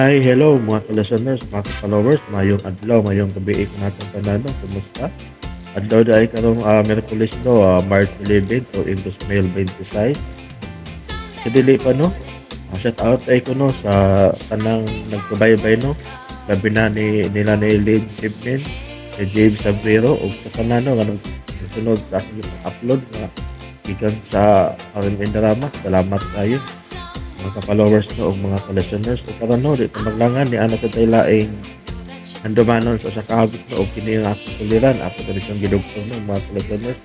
Hi, hello mga ka-listeners, mga ka-followers, mayong adlaw, mayong gabi ko natong tanan, no? Kumusta? Adlaw dahil karong Miyerkules, no, March 11 o in 2026. Sa dili pa, no, shout out ay ko, no, sa tanang nagtubaybay, no, labi na ni nila ni Lid Sibnin, ni James Abrero, o sa tanan, no, nga nagsunod sa aking upload nga gikan sa RMN Drama. Salamat kayo mga ka-followers, no, o mga ka-listeners. O karon, no, dito maglangan ni ana sa laing handumanon sa sakabit, no, o kini ang akong tuliran ako na siyang gidugtong, no, mga ka-listeners.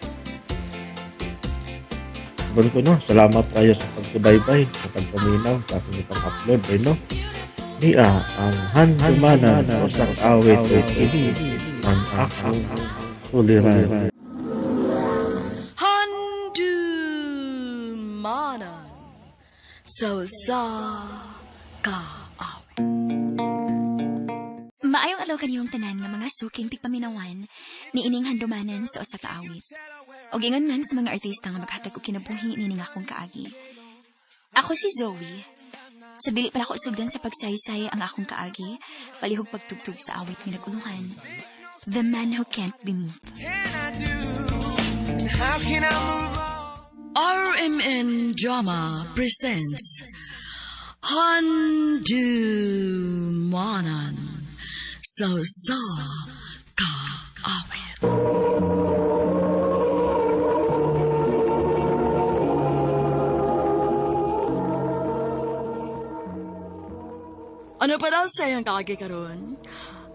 Sabon ko, no, salamat kayo sa pagsubaybay, sa pagpaminaw sa akong itang upload ay, no, niya ang handumanan sa usa ka awit o kini ang akong tuliran. Handumanan sa usa ka awit. Maayong adlaw kaniyong tanan nga mga suking tigpaminawan ni ining handumanan sa usa ka awit. Og ingon man sa mga artista nga maghatag og kinabuhi nining akong kaagi. Ako si Zoe. Sa dili pa nako sugdan sa pagsaysay ang akong kaagi, palihog pagtugtog sa awit nga nagulungan, The Man Who Can't Be Moved. RMN Drama presents Handumanan sa usa ka awit. Ano pa daw sa iyang kaagi karon?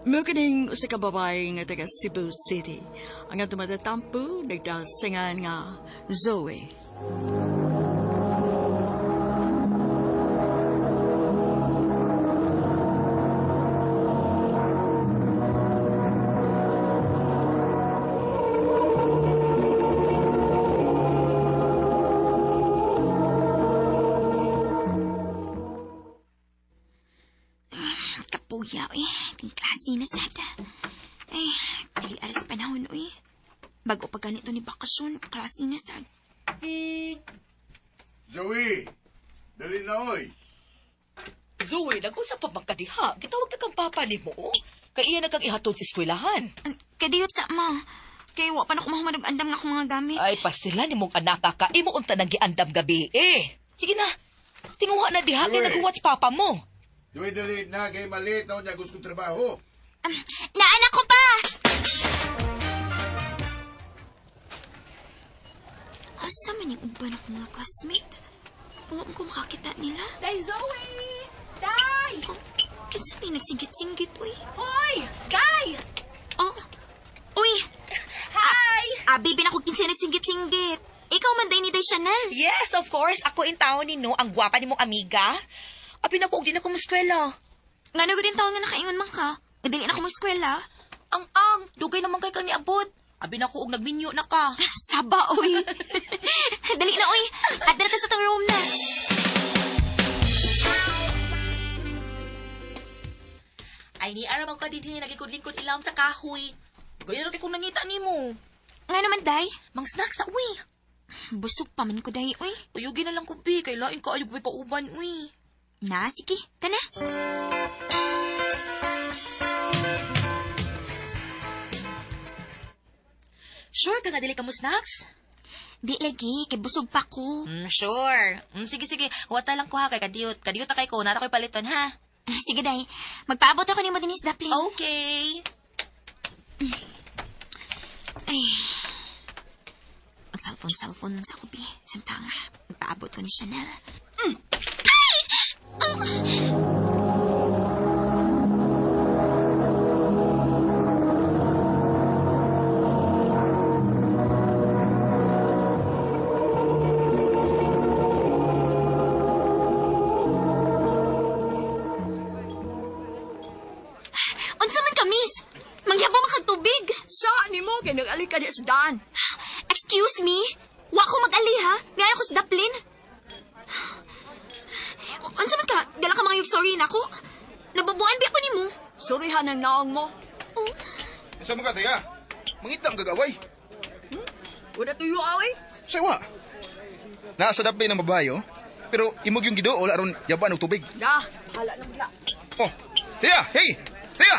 Mao kining usa ka babae nga taga Cebu City. Ang atong matatampo nagdasingan nga Zoe. Kapuyaw eh. Ting klase na sad. Ay, dili aras panahon uy. Bago pa ganito ni bakasyon, klase na sad. Zoe, dali na oy. Zoe, nag-usap pa bang kadiha? Gitawag na kang papa ni mo, oh. Kay iya na kang ihatod sa eskwelahan. Kadiyot sa ma. Kay wa pa na ko mahuman og andam nga akong mga gamit. Ay, pastila ni mong anak ka. Imo unta nang giandam gabi eh. Sige na, tinguha na diha kay Zoe. nag-watch papa mo. Zoe, dali na kay maliit na unya gusto kong trabaho. Naanak ko pa! Asa man yung uban ako mga classmate? Huwag ko makakita nila. Day Zoe! Day! Oh, kinsa may nagsinggit-singgit, uy. Hoy! Day! Oh, uy! Hi! Abi, binako kinsa nagsinggit-singgit. Ikaw man day ni Day Chanel. Yes, of course. Ako in taon ni no, ang gwapa ni mong amiga. Abi na ko, og di na ko eskwela. Nga na din taon nga nakaingon man ka. Nga dili na ko mo eskwela. Ang, dugay naman kay kang niabot. Abi na ko og nagminyo na ka. Saba, uy. Dali na, uy. At na sa tong room na. Ay, ni aram ka dinhi nagikod-lingkod ilam sa kahoy. Gaya ra kay kung nangita nimo. Nga naman, Day. Mang snacks ta uy. Busog pa man ko, Day, uy. Uyugin na lang ko bi kay lain ka ayog way kauban uy. Na, sige. Tana. Sure ka nga dili ka mo snacks? Di lagi, kay busog pa ko. Sure. Sige sige, huwata lang ko ha kay kadiyot. Kadiyot na kay ko, nara ko'y paliton ha. Ah, sige, Day. Magpaabot ako nimo dinis Daplin. Okay. Ay. Mag-cellphone-cellphone lang sa ako, bi. Samtang, magpaabot ko ni Chanel. Ay! Oh! Unsa man ka, miss? Mangyabo man kag tubig. Sa nimo kay nag-ali ka di sa daan. Excuse me? Wa ko mag-ali, ha? Nga ako sa Daplin. Unsa man ka? Dala ka mga yung sorry nako. Nababuan bi ako nimo. Surihan ang naong mo. Oh. Sa mga taya, mangita ang gagaway. Wala tuyo away. Sawa. Nasa dapay ng babae, oh. Pero imog yung gidool aron yaban og tubig. Da, hala nang bla. Oh, Tia! Hey! Tia!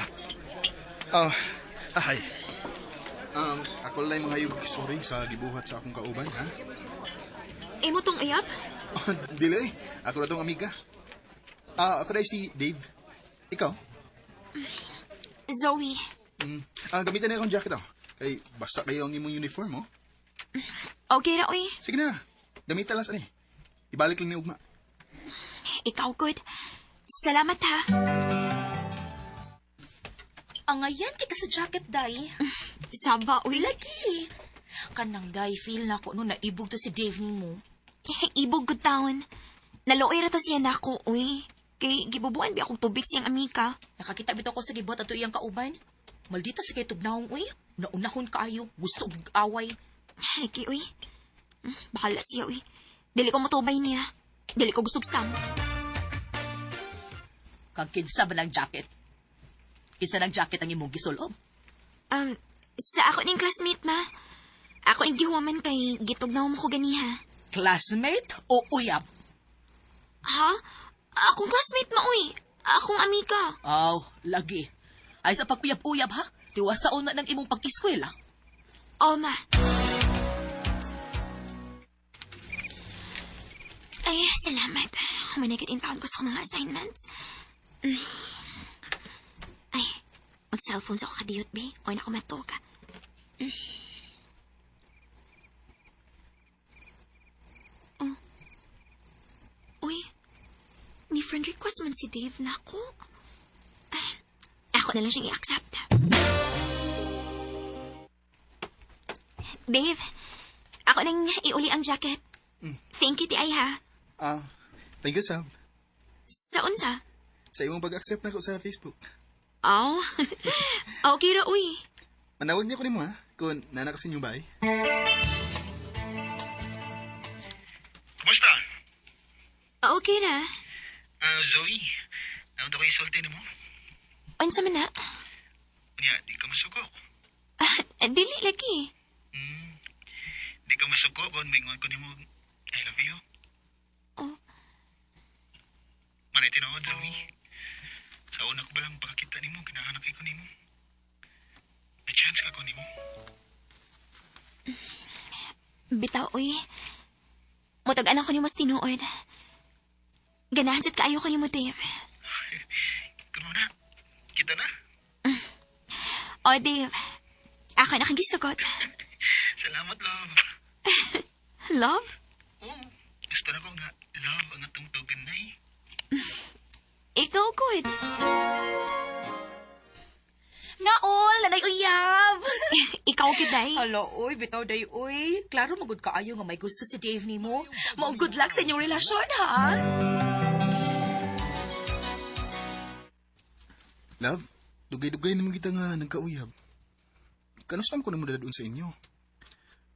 Ah, hi. Ako lang mga hayop, sorry sa gibuhat sa akong kauban, ha? Imo tong uyab? Oh, dili, ako na tong amiga. Ah, ako na si Dave. Ikaw? Zoe. Gamitan na akong jacket, oh. Kay, basta kayo ang imong uniform, oh. Okay ra, uy. Sige na, gamitan lang sa ni. Ibalik lang ni Ugma. Ikaw, good. Salamat, ha. Angayan kay ka sa jacket, day. Saba, uy. Lagi. Kanang day, feel na ko no naibog to si Dave nimo. Ibog good taon. Naluoy ra to siya nako, uy. Kay gibubuan bi akong tubig siyang amika. Nakakita bitaw ko sa gibuhat ato iyang kauban. Maldita sa kay tugnaong uy. Naunahon kaayo, gusto og away. Lagi, uy. Bahala siya, uy. Dili ko motubay niya. Dili ko gusto sam. Kag kinsa ba ng jacket? Kinsa ng jacket ang imong gisulob? Sa ako ning classmate, ma. Ako ang gihuwaman kay gitugnaw mo ko ganiha. Classmate o uyab? Ha? Akong classmate, ma, uy. Akong amika. Aw, lagi. Ay sa paguyab-uyab ha? Tiwasaon na ng imong pag-eskwela. O, ma. Ay, salamat. Humanigit in taon ko sa mga assignments. Ay, mag-cellphone sa ako kadiyot, be. O na ako matuka. Oh. Uy, ni friend request man si Dave na ako. Ay, ako na lang siyang i-accept. Dave, ako nang iuli ang jacket. Thank you, ti ay ha. Ah, thank you, Sab. Sa unsa? Sa imong pag-accept na ko sa Facebook. Oh, okay ra, uy. Manawag niya ko nimo, ha? Kung nana kasi inyong bahay. Kumusta? Okay ra. Zoe, ano daw kayo isulti nimo? Unsa man na? Nya, di ka masuko. Ah, dili lagi. Di ka masuko kung mingon ko nimo, I love you. Oh. Manay tinuod, Zoe. Sa una ko ba lang pagkakita nimo, ginahanap ko nimo. May chance ka ko nimo. Bitaw, uy. Mutag-anak ko nimo sa tinuod. Ganahan sad kaayo ko nimo, Dave. Kuno na. Kita na. Oh, Dave. Ako na kang gisugot. Salamat, love. Love? Oo. Gusto na ko nga love ang atong tugan na eh. Ikaw, good. Naol, nanay uyab. Ikaw, kiday. Hala, oy, bitaw day, oy. Klaro magud kaayo nga may gusto si Dave nimo. Mao good luck sa inyong relasyon, ha? Love, dugay-dugay naman kita nga nagkauyab. Kanus ko na mo doon sa inyo?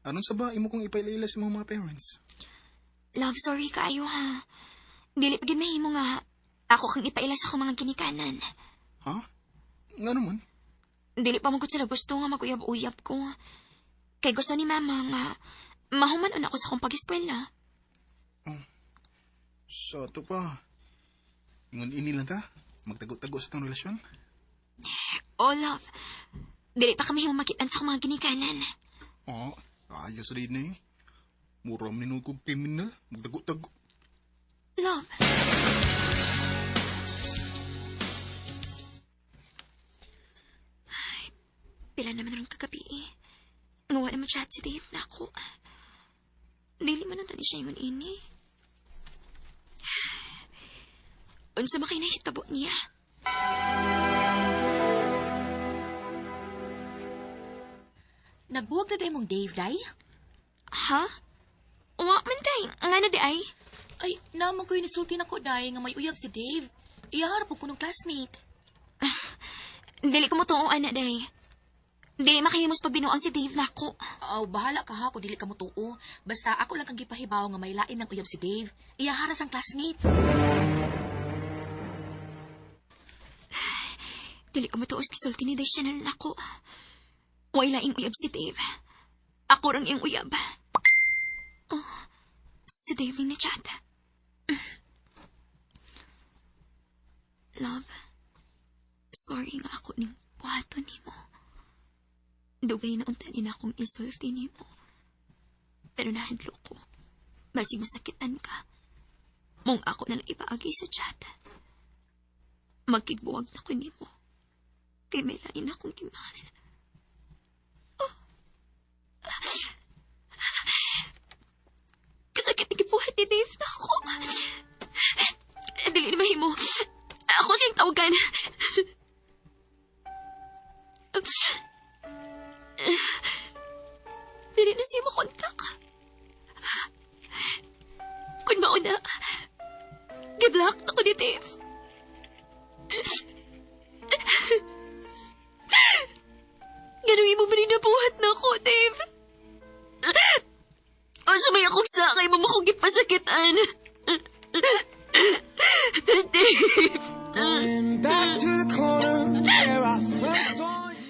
Anon sa ba imo kong ipaila-ila sa mga parents? Love, sorry kaayo, ha. Dili pa gid mahimo nga ako kang ipaila sa akong mga ginikanan. Ha? Nga naman? Dili pa man gud sila gusto nga mag-uyab-uyab ko. Kay gusto ni mama nga mahuman ako sa akong pag-eskwela. Oh, sa ato pa. Ingon ini lang ta. Magtago-tago sa tong relasyon. Oh, love. Dili pa kami makitan sa akong mga ginikanan. Oh, ayos rin eh. Mura man ni kog kriminal. Magtago-tago. Love. Ay, pila naman ron kagabi eh. Ngawa na mo chat si Dave na ako. Dili man ang tani siya ingon ini. Unsa man kay nahitabo niya? Nagbuwag na day mong Dave, day? Ha? Wa man day. Nga na di ay? Ay, naman ko yung nisulti na ko, day, nga may uyab si Dave. Iyaharap ko nung classmate. Dili ko mo tuo, ana, day. Dili makahimos pagbinuang si Dave nako. Aw, bahala ka ha kung dili ka mo tuo. Basta ako lang kang gipahibaw nga may lain ng uyab si Dave. Iyaharas ang classmate. Dili ko matuos gisulti ni Day Chanel nako. Way laing uyab si Dave. Ako rang iyang uyab. Oh, si Dave ni chat. Love. Sorry nga ako ning buhaton nimo. Dugay na unta ni akong isulti nimo. Pero nahadlok ko. Basig masakitan ka. Mong ako na lang ipaagi sa chat. Magkigbuwag na ko nimo. Kay may lain akong gimahal. Oh. Kasakit na gibuhat ni Dave na ako. Dili na mahimo. Ako siyang tawagan. Dili na siya makontak. Kung mauna, giblock ako ni Dave. Ganun mo man nabuhat na ako, Dave. O sumay akong sakay mo makong gipasakitan. Dave. Back to the corner where I first saw you.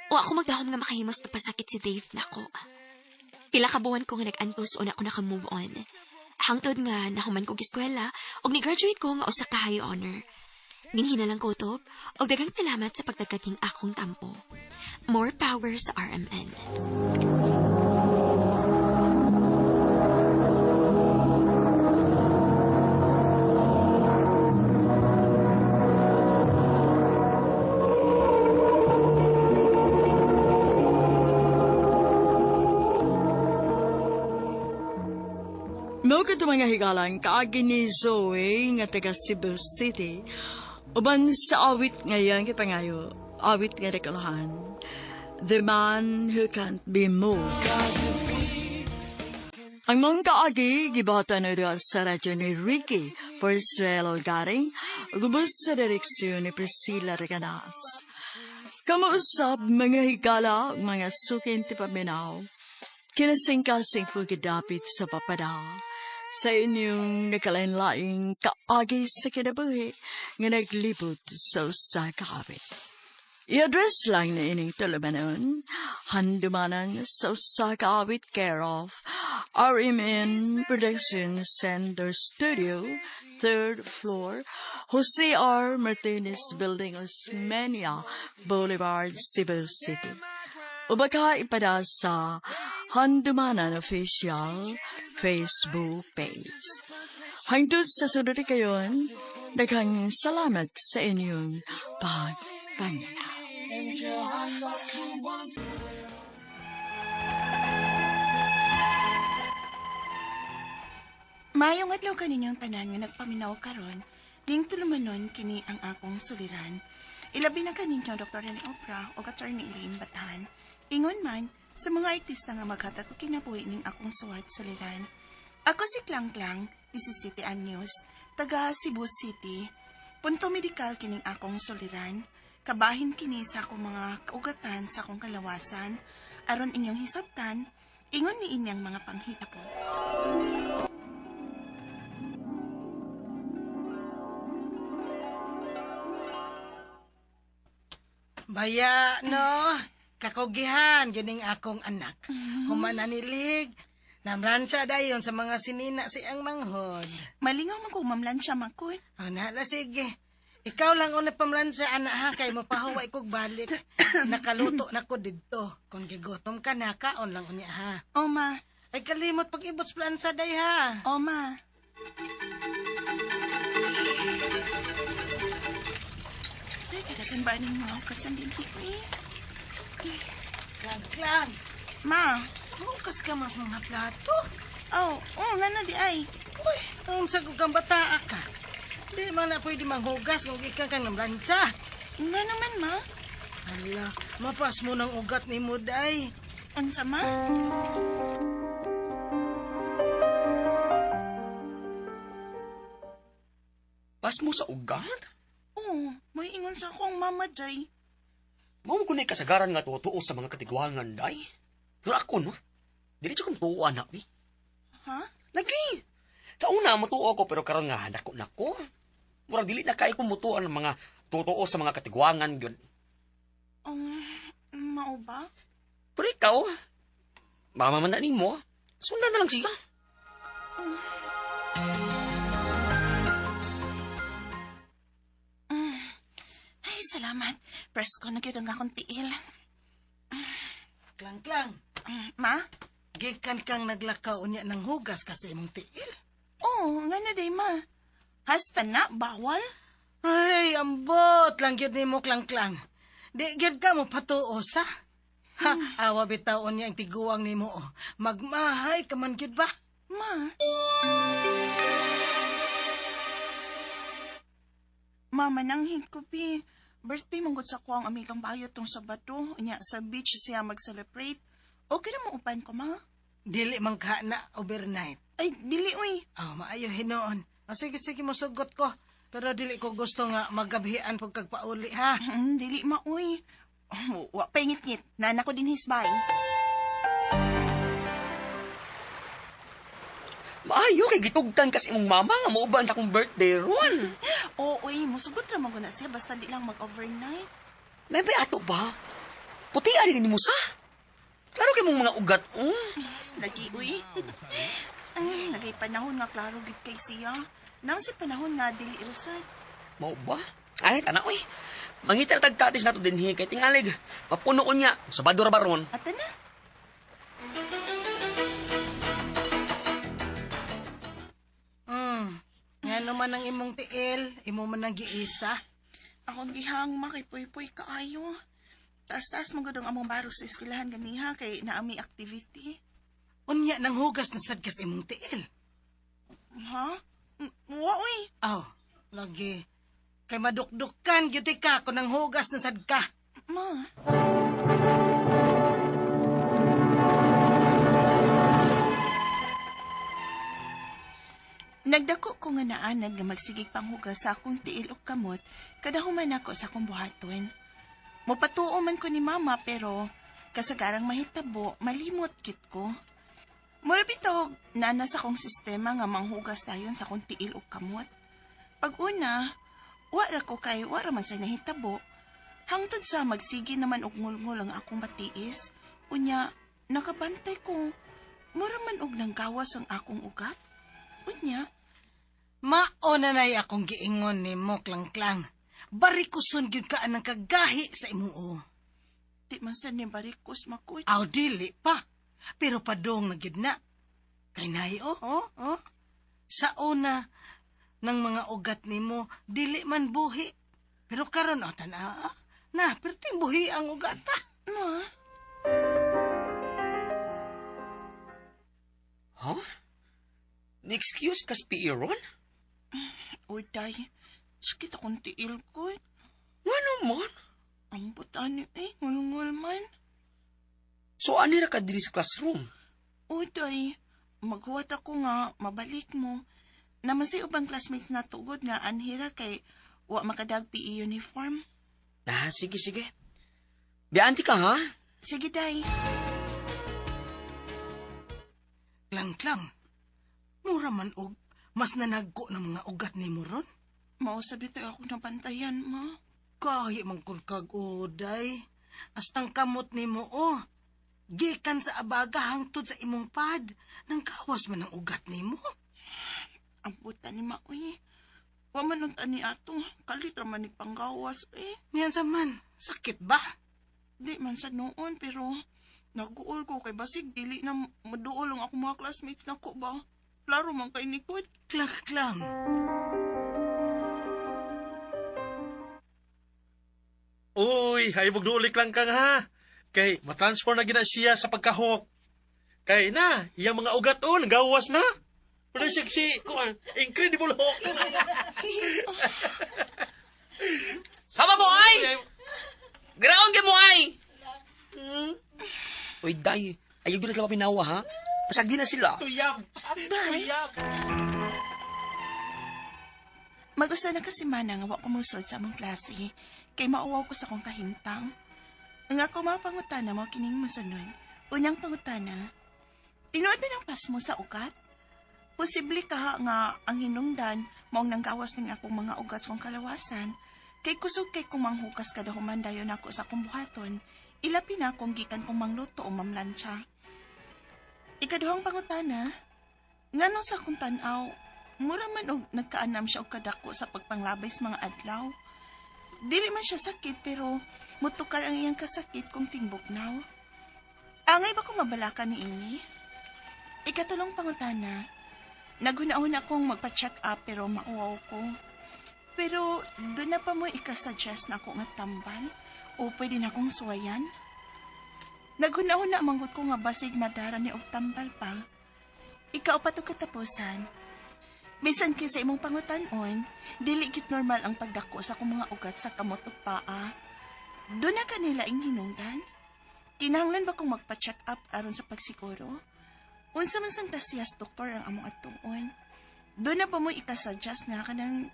Wa ako magdahom nga makahimos na pasakit si Dave nako. Pila ka buwan ko nga nag-antos o na ako naka-move on. Hangtod nga nahuman kog eskwela ug ni-graduate ko nga usa ka high honor. Ginhinalang ko utob og daghang salamat sa pagdagaging akong tampo. More power sa RMN. Mao kadto mga higalang kaagi ni Zoe nga taga Cebu City. Uban sa awit ngayon kay pangayo, awit nga dekalahan. The Man Who Can't Be Moved. Ang mong kaagi gibatan na diha sa radyo ni Ricky Porsuelo Garing, ug ubos sa direksyon ni Priscilla Reganas. Kamausap mga higala ug mga sukin ti paminaw. Kinasingkasing po gidapit sa papada sa inyong nakalain-laing kaagi sa kinabuhi nga naglibot sa usa ka awit. I-address lang na ining tulumanon, handumanan sa usa ka awit care of RMN Production Center Studio, 3rd floor, Jose R. Martinez Building, Osmeña Boulevard, Cebu City. O baka ipada sa Handumanan Official Facebook page. Hangtod sa sunod kayon, daghang salamat sa inyong pagpaminaw. Mayong adlaw kaninyong tanan nga nagpaminaw karon, ding tulumanon kini ang akong suliran. Ilabi na kaninyo Dr. Rene Opra o Attorney Elaine Batan. Ingon man sa mga artista nga maghatag og kinabuhi ning akong suwat suliran. Ako si Klang Klang, 17 anyos, taga Cebu City. Punto medikal kining akong suliran. Kabahin kini sa akong mga kaugatan sa akong kalawasan. Aron inyong hisabtan, ingon ni inyang mga panghitabo. Baya, no? Kakugihan, gining akong anak. Human na nilig. Namlansya dayon sa mga sinina si ang manghod. Malingaw man ko mamlansya makon. O, nahala, sige. Ikaw lang una pamlansya, anak ha, kay mo pahuway kog balik. Nakaluto na ko didto. Kung gigutom ka na, kaon lang unya ha. O ma. Ay kalimot pag-ibot sa plansa day ha. O ma. Ay, kadagan ba ning mga kasan din eh? Klang, klang. Ma. Hugas ka mas mga plato. Oh, oh, nga na di ay. Uy, ang sagog kang bataa ka. Di man na pwede manghugas kung ikaw kang namlansya. Nga naman, ma. Hala, mapas mo ng ugat ni mo, day. Unsa, ma? Pas mo sa ugat? Oo, may ingon sa akong mama, Jay. Mao ko na kasagaran nga totoo sa mga katigwangan, day. Pero ako, no? Dili siya kong tuo, anak, eh. Ha? Lagi. Sa una, mutuo ko, pero karon nga, nako, nako. Murag dili na kay ko mutuan ng mga totoo sa mga katigwangan, yun. Mao ba? Pero ikaw, mama man na nimo, sundan na lang siya. Ay, salamat. Salamat. Presko na gyud ang akong tiil. Klang-klang. Ma? Gikan kang naglakaw unya ng hugas kasi imong tiil. Oo, nga na day, ma. Hasta na, bawal. Ay, ambot lang gyud nimo klang-klang. Di gyud ka mo patuo sa. Ha, awa bitaw unya ang tiguang nimo. Oh. Magmahay ka man gyud ba? Ma. Mama, nanghid ko, pi. Birthday manggod sa ko ang amigang bayot tong Sabado. Unya, sa beach siya mag-celebrate. Okay na mo upan ko, ma? Dili man ka na overnight. Ay, dili, uy. Oh, maayo hinuon. Oh, sige, sige, mosugot ko. Pero dili ko gusto nga magabhian pag kagpauli, ha? Dili, ma, uy. Wa pa ngit-ngit. Nana ko din hisbay. Maayo kay gitugtan kasi imong mama nga mauban sa akong birthday ron. Oo, uy, musugot ra man ko na siya basta di lang mag-overnight. May bay ato ba? Puti ani nimo sa. Klaro kay mong mga ugat, oh. Lagi, uy. Ay, nagay panahon nga klaro gid kay siya. Nang si panahon nga dili irsad. Mao ba? Ay, tana oy. Mangita na tag cottage nato dinhi kay tingalig. Mapuno ko niya. Sabado ra ba ron? Ata na. Nga naman ang imong tiil, imo man ang giisa. Akong gihang makipuypuy kaayo. Taas-taas mo gud ang among baro sa eskwelahan ganiha kay naami activity. Unya nang hugas na sad kas imong tiil. Ha? Wa uy. Aw, lagi. Kay madukdukan gyud ka kun nang hugas na sad ka. Ma. Nagdako ko nga naanad nga magsigig panghugas sa akong tiil og kamot kada human ako sa akong buhaton. Mopatuo man ko ni mama pero kasagarang mahitabo, malimot kit ko. Mura bitaw nana sa akong sistema nga manghugas dayon sa akong tiil og kamot. Pag una, wara ko kay wara man sa nahitabo. Hangtod sa magsige naman og ngulngul ang akong batiis, unya nakabantay ko. Mura man og nanggawas ang akong ugat. Unya, Mao na nay akong giingon nimo klang-klang. Barikuson gyud ka anang kagahi sa imong uo. Di man sad ni barikus makoy. Aw dili pa. Pero padong na gyud na. Kay nay oh, oh, oh. Sa una ng mga ugat nimo dili man buhi. Pero karon oh tan-awa. Na, perting buhi ang ugat ta. Ma. Huh? Ni-excuse ka sa PE ron? Uy, day. Sakit akong tiil ko. Nga naman? Ambot ani eh, ngulngul man. So, ani ra ka diri sa classroom? Uy, day. Maghuwat ako nga, mabalik mo. Naman sa ubang classmates na tugod nga anhira kay wa makadag PE uniform. Ah, sige, sige. Bianti ka, ha? Sige, day. Klang-klang. Mura man og mas nanagko ng mga ugat ni mo ron. Mao sabi tayo ako nabantayan, ma. Kahi man kun kag uday. Astang kamot nimo oh. Gikan sa abaga hangtod sa imong pad. Nang kawas man ang ugat nimo. Ambutan ni ma, uy. Wa man unta ni ato. Kalit ra man ni panggawas, eh. Niyan sa man, sakit ba? Di man sa noon, pero naguol ko kay basig dili na maduol ang akong mga classmates nako ba. Klaro man kay nikod. Klang-klang. Uy, hay duulik lang kang ha. Kay matransfer na gina siya sa pagkahok. Kay na, iyang mga ugat oh, nagawas na. Pero siya si kuan, Incredible Hulk. Sama mo ay! Ground kay mo ay! Uy, day. Ayaw doon na sila mapinawa, ha? Pasagdi na sila. Tuyab. Day. Tuyab. Mag-usa na kasi mana nga wa ko musod sa among klase, kay mauwaw ko sa akong kahimtang. Ang ako mga pangutana mo kining masunod. Unang pangutana, tinuod ba ng pasmo sa ugat? Posible ka nga ang hinungdan maong nanggawas ning akong mga ugat sa kong kalawasan, kay kusog kay kung manghukas kada human dayon ako sa akong buhaton, ilapi na akong gikan kong mangluto o mamlansya. Ikaduhang pangutana, nganong sa akong tan-aw, mura man og nagkaanam siya og kadako sa pagpanglabay sa mga adlaw. Dili man siya sakit pero mutukar ang iyang kasakit kung tingbuknaw. Angay ba ko mabalaka ni ini? Ikatulong pangutana. Naghuna-huna akong magpa-check up pero mauwaw ko. Pero doon na pa mo ikasuggest na ako nga tambal o pwede na akong suwayan? Naghuna-huna manggut ko nga basig madara ni og tambal pa. Ikaw pa to katapusan. Bisan kay sa imong pangutanon, dili git normal ang pagdako sa akong mga ugat sa kamot ug paa. Doon na kanila ing hinungdan? Kinahanglan ba kong magpa-check up aron sa pagsiguro? Unsa man sang tasiyas, doktor, ang among atuon? Doon na ba mo ikasuggest nga kanang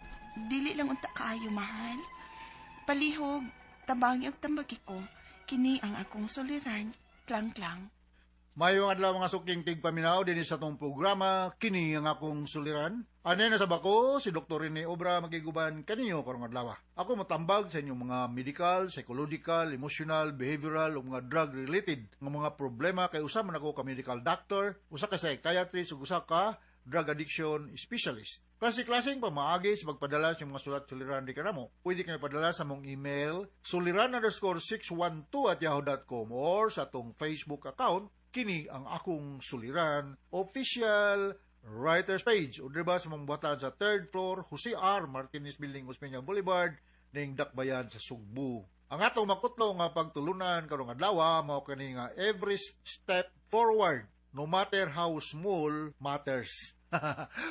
dili lang unta kaayo mahal? Palihog, tabangi og tambagi ko, kini ang akong suliran, Klang-klang. Mayong adlaw, mga suking tigpaminaw, dinhi sa atong programa "Kini ang Akong Suliran". Ane na sa bako si Dr. Rene Obra makiguban kaninyo karong adlaw. Ako matambag sa inyong mga medical, psychological, emotional, behavioral ug mga drug related nga mga problema kay usa man ako ka medical doctor, usa ka psychiatrist ug usa ka drug addiction specialist. Klase-klaseng pamaagi sa pagpadala sa mga sulat suliran di kanamo. Pwede kayo padala sa mong email suliran_612@yahoo.com or sa atong Facebook account, "Kini ang Akong Suliran Official Writers Page", o diba sa mong buhatan sa third floor, Jose R. Martinez Building, Osmeña Boulevard, ning Dakbayan sa Sugbo. Ang atong makutlo nga pagtulunan karong adlaw mao kani nga "Every step forward, no matter how small, matters."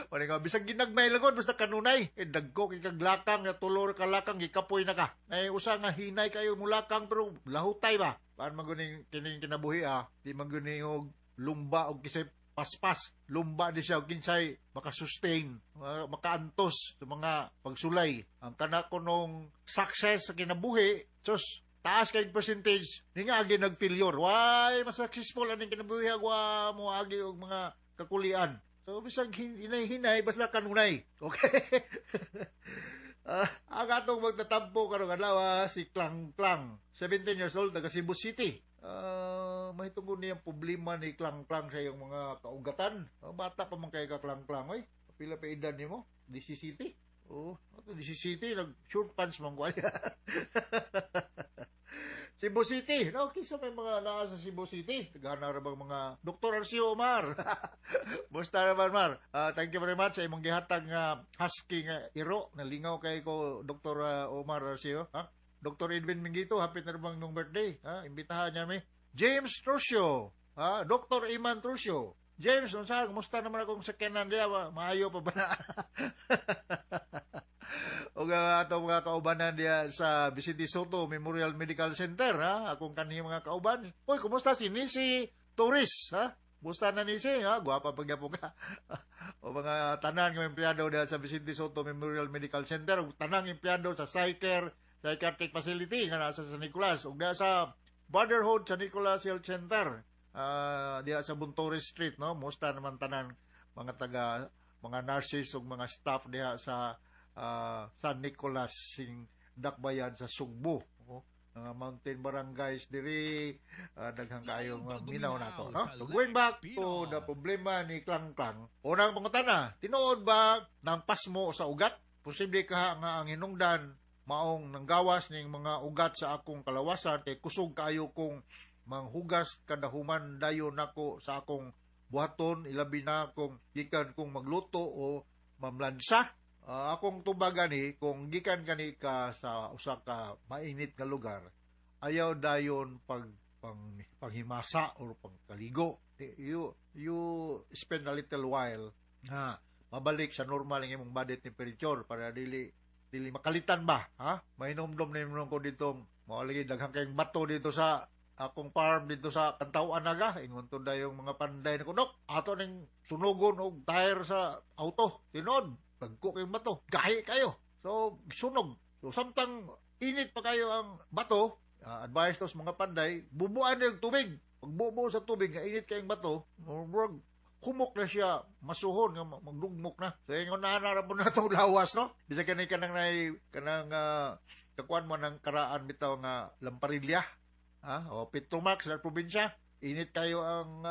Wala nga bisag ginagmay lagod, basta kanunay. Eh dagko kay kag lakang nga 3 ka lakang, gikapoy na ka. Ay usa nga hinay kayo mulakang pero lahutay ba. Paan man guning kining kinabuhi ah, di man guni og lumba og kisay paspas. Lumba di siya og kinsay makasustain, makaantos sa mga pagsulay. Ang kana kunong success sa kinabuhi, sus, taas kay percentage ni nga agi nag-failure. Why mas successful aning kinabuhi, wa mo agi og mga kakulian. So bisag hinay-hinay, basta kanunay. Okay. Ang atong magtatampo karong adlaw si Klang Klang, 17 years old, taga Cebu City. Mahitungod niyang problema ni Klang Klang sa iyong mga kaugatan. Bata pa man kay ka, Klang Klang, oy. Pila pa edad nimo? DC City. Oh, ato DC City nag short pants man ko. Cebu City. No, kisa may mga naa sa Cebu City. Nagana ra bang mga Dr. Arcio Omar. Musta naman, Mar? Thank you very much sa imong gihatag nga husky nga iro. Nalingaw kay ko, Dr. Omar Arcio. Ha? Dr. Edwin Mingito, happy na bang nung birthday? Ha? Imbitahan niya mi. James Trucio. Ha? Dr. Iman Trucio. James, unsa, kumusta naman akong sakyanan diya? Maayo pa ba na? O ang atong mga kaubanan diya sa Vicente Soto Memorial Medical Center, ha? Akong kanhi mga kauban. Uy, kumusta si Nisi Torres, ha? Kumusta na, Nisi, ha? Gwapa pa gyapon ka. O mga tanan nga empleyado diya sa Vicente Soto Memorial Medical Center, ug tanang empleyado sa Psycher Psychiatric Facility nga nasa San Nicolas ug diya sa Brotherhood San Nicolas Health Center, diya sa Buntores Street, no? Musta naman tanan mga taga mga nurses ug mga staff diha sa San Nicolas sing Dakbayan sa Sugbo. Oh, mga mountain barangays diri, daghang kaayong minaw nato, no? So going back to the problema ni Klang Klang, unang pangutana, tinuod ba nang pasmo sa ugat? Posible ka nga ang hinungdan maong nanggawas ning mga ugat sa akong kalawasan kay kusog kaayo kong manghugas kada human dayon nako sa akong buhaton, ilabi na kung gikan kong magluto o mamlansa? Akong tubagan ni kung gikan kani ka sa usa ka mainit nga lugar, ayaw dayon pag panghimasa or pangkaligo. You spend a little while nga mabalik sa normal ang imong body temperature para dili dili makalitan ba, ha? Mainumdum na imong ko dito, mao lagi daghang kayong bato dito sa akong farm dito sa Kantawan naga. Ingon to dayong mga panday na kunok ato ning sunugon og tire sa auto. Tinuod, dagko kayong bato, gahi kayo, so sunog. So samtang init pa kayo ang bato, advice to sa mga panday, bubuan yung tubig. Pagbubo sa tubig nga init kayong bato, murag humok na siya, masuhon nga magdugmok na. So ingon na na po na itong lawas, no? Bisag kani kanang nay kanang kakuan mo ng karaan bitaw nga lamparilya, ha? O Petromax sa probinsya, init kayo ang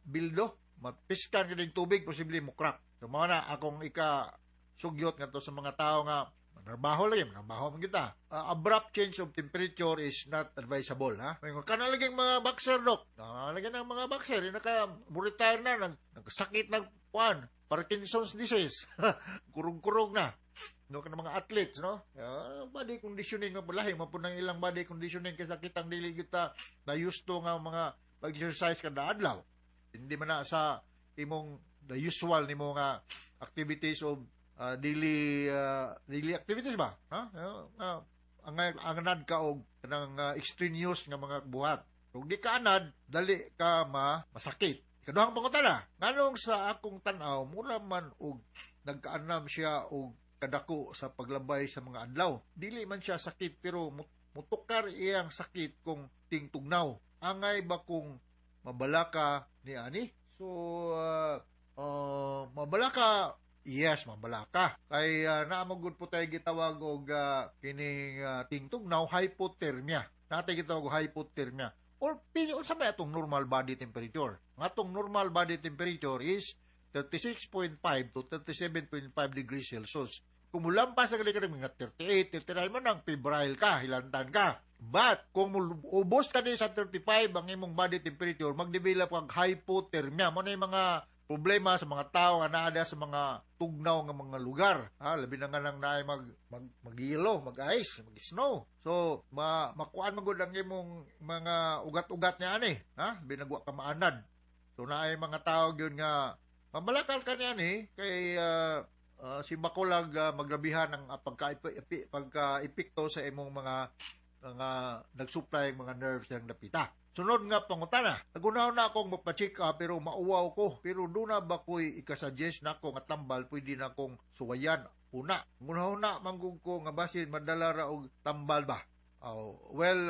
bildo, mapiskan ka ng tubig, posible mo crack. So mao na akong ika sugyot ngadto sa mga tao nga Manarbaho lagi, manarbaho man kita. Abrupt change of temperature is not advisable, ha? Ngayon, kana lagi ang mga boxer, dok. Lagi ng mga boxer, yung naka, retire na, nagkasakit ng kuan, Parkinson's disease. Kurog-kurog na. No, kana mga athletes, no? Body conditioning nga lahi man pud ng ilang body conditioning kaysa kitang dili kita na used to nga mga pag-exercise kada adlaw. Hindi man na sa imong the usual nimo nga activities of daily activities ba? Ha? Ang anad ka og kanang extraneous nga mga buhat. Kung di ka anad, dali ka masakit. Ikaduhang pangutana, nganong sa akong tan-aw mura man og nagkaanam siya og kadako sa paglabay sa mga adlaw. Dili man siya sakit pero mutukar iyang sakit kung tingtugnaw. Angay ba kung mabalaka ni ani? So mabalaka, yes, mabalaka. Kay naa man gud po tayo gitawag og kining tingtugnaw, hypothermia. Natay gitawag og hypothermia. Or pili unsa ba atong normal body temperature? Ang atong normal body temperature is 36.5 to 37.5 degrees Celsius. Kung mulampas sa gali ka ng mga 38, 39 mo nang febrile ka, hilantan ka. But kung ubos ka ni sa 35 ang imong body temperature, magdevelop kang hypothermia. Mo na yung mga problema sa mga tao nga naa sa mga tugnaw nga mga lugar. Ha, labi na nga nang naay magyelo, mag-ice, mag-snow. So, makuan man gud ang imong mga ugat-ugat niya ani, ha? Binagwa ka maanad. So, naay mga tao gyud nga mabalakal ka niya ani kay si bakulag magrabihan ang pagka-epekto sa imong mga nag-supply mga nerves yang dapita. Sunod nga pangutana, nagunaw na akong magpa-check up pero mauwaw ko. Pero doon na ba ko'y ikasuggest na ako nga tambal pwede na akong suwayan una. Ngunaw na manggug ko nga basin madala ra og tambal ba. Oh, well,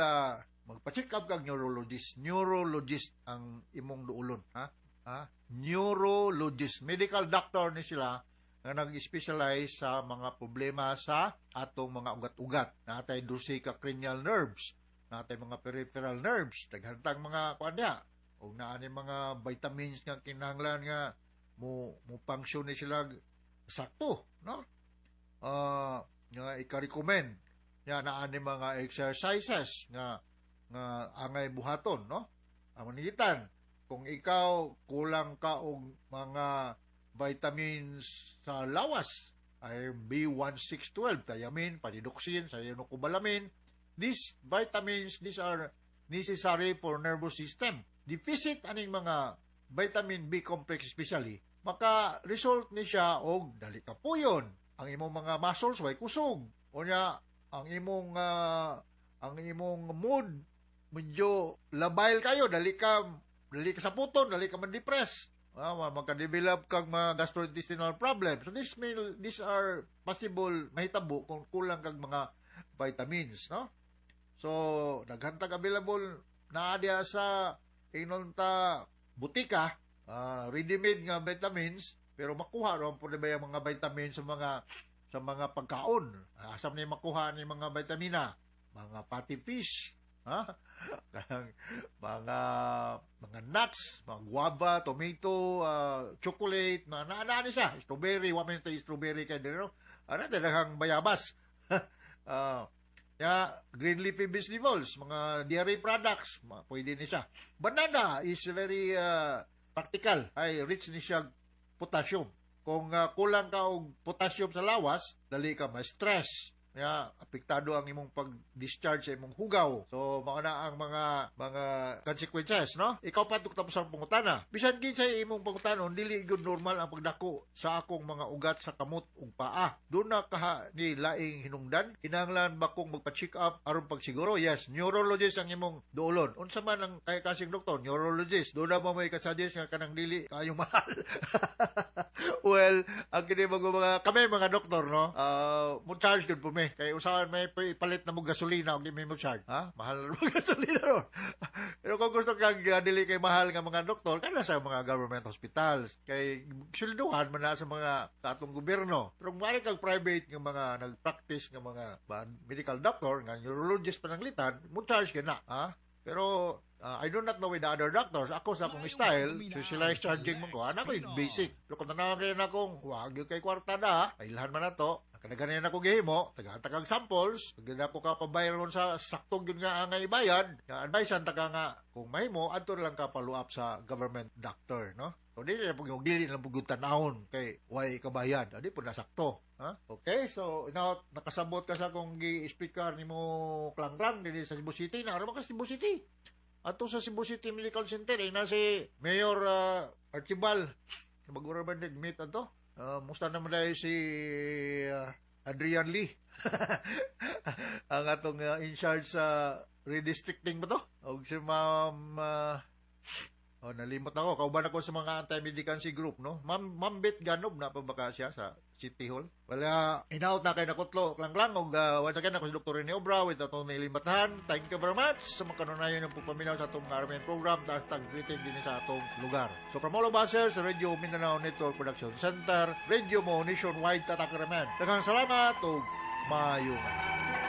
magpa-check up kag neurologist. Neurologist ang imong duulon, ha? Ha? Neurologist, medical doctor ni sila nga nag-specialize sa mga problema sa atong mga ugat-ugat. Natay 12 ka cranial nerves, natay mga peripheral nerves, daghantang mga kuan niya. Og naa ni mga vitamins nga kinahanglan nga mo function ni sila sakto, no? Nga ika-recommend nya naa ni mga exercises nga angay buhaton, no? Ang manigitan, kung ikaw kulang ka og mga vitamins sa lawas, ay B1612, thiamine, pyridoxine, cyanocobalamin. These vitamins, these are necessary for nervous system. Deficit aning mga vitamin B complex especially, maka-result ni siya og dali ka puyon. Ang imong mga muscles way kusog. Unya ang imong mood medyo labile kayo, dali ka sa puton, dali ka man-depress. Magka-develop kag mga gastrointestinal problems. So these are possible mahitabo kung kulang kag mga vitamins, no? So daghantag available naa diha sa ingnon ta butika, ready-made nga vitamins, pero makuha ra pud ba yung mga vitamins sa mga pagkaon. Asam ni makuha ni mga vitamina, mga fatty fish, ha? Mga nuts, mga guava, tomato, chocolate, mga naa ni siya, strawberry, wa man tay strawberry kay diri, no? Ana daghang bayabas. Ya, green leafy vegetables, mga dairy products, pwede ni siya. Banana is very practical, ay rich ni siya potassium. Kung kulang ka og potassium sa lawas, dali ka ma-stress. Ya, apektado ang imong pag-discharge sa imong hugaw. So mao na ang mga consequences, no? Ikaw pa tapos ang pangutana. Bisan kinsay imong pangutanon, dili gyud normal ang pagdako sa akong mga ugat sa kamot ug paa. Doon na kaha ni laing hinungdan. Kinahanglan ba kong magpa-check up aron pagsiguro? Yes, neurologist ang imong duolon. Unsa man ang kay kasing doktor, neurologist. Doon na mo may kasuggest nga kanang dili kayong mahal. Well, ang kini mga kami mga doktor, no? Mo charge gyud po mi. Kay usahan may ipalit na mo gasolina og di may mo charge. Ha? Mahal na mo gasolina ron. Pero kung gusto kang dili kay mahal nga mga doktor, kana sa mga government hospitals. Kay swelduhan man na sa mga atong gobyerno. Pero kung maaari kag private nga mga nag-practice nga mga medical doctor, nga neurologist pananglitan, mo charge ka na. Ha? Pero I do not know with the other doctors. Ako sa akong style, specialized charging mo ko. Ano ko yung basic. Pero kung tanawang kayo na akong, wag yung kay kwarta na, kailhan man na to. Kadaghanan ako gihimo, tagahan ta kag samples, pag ako ka pabayron sa sakto gyud nga angay bayad, nga advice ta ka nga kung mahimo adto na lang ka follow up sa government doctor, no? So dili na pug dili na pug tanawon kay way kabayad, adi pud na sakto, ha? Okay, so now nakasabot ka sa akong gi-speaker nimo klang-klang dinhi sa Cebu City, na ka sa Cebu City. Ato sa Cebu City Medical Center, eh, na si Mayor Archibald. Bago ra ba nag-meet ato? Musta naman dahil si Adrian Lee, ang atong in charge sa redistricting ba to? Og si Ma'am oh, nalimot ako. Kauban ako sa mga anti-medicancy group, no? Ma'am Beth Ganob na pa ba ka siya sa City Hall? Wala, hinaut na kay nakutlo. Klang-klang, og once again, ako si Dr. Rene Obra with atong Limbatahan. Thank you very much sa mga kanunayon ng pagpaminaw sa atong RMN program, taas tag-greeting din sa atong lugar. So from all of us here sa Radio Mindanao Network Production Center, Radio Mo Nationwide Tatak Raman. Daghang salamat ug maayong adlaw.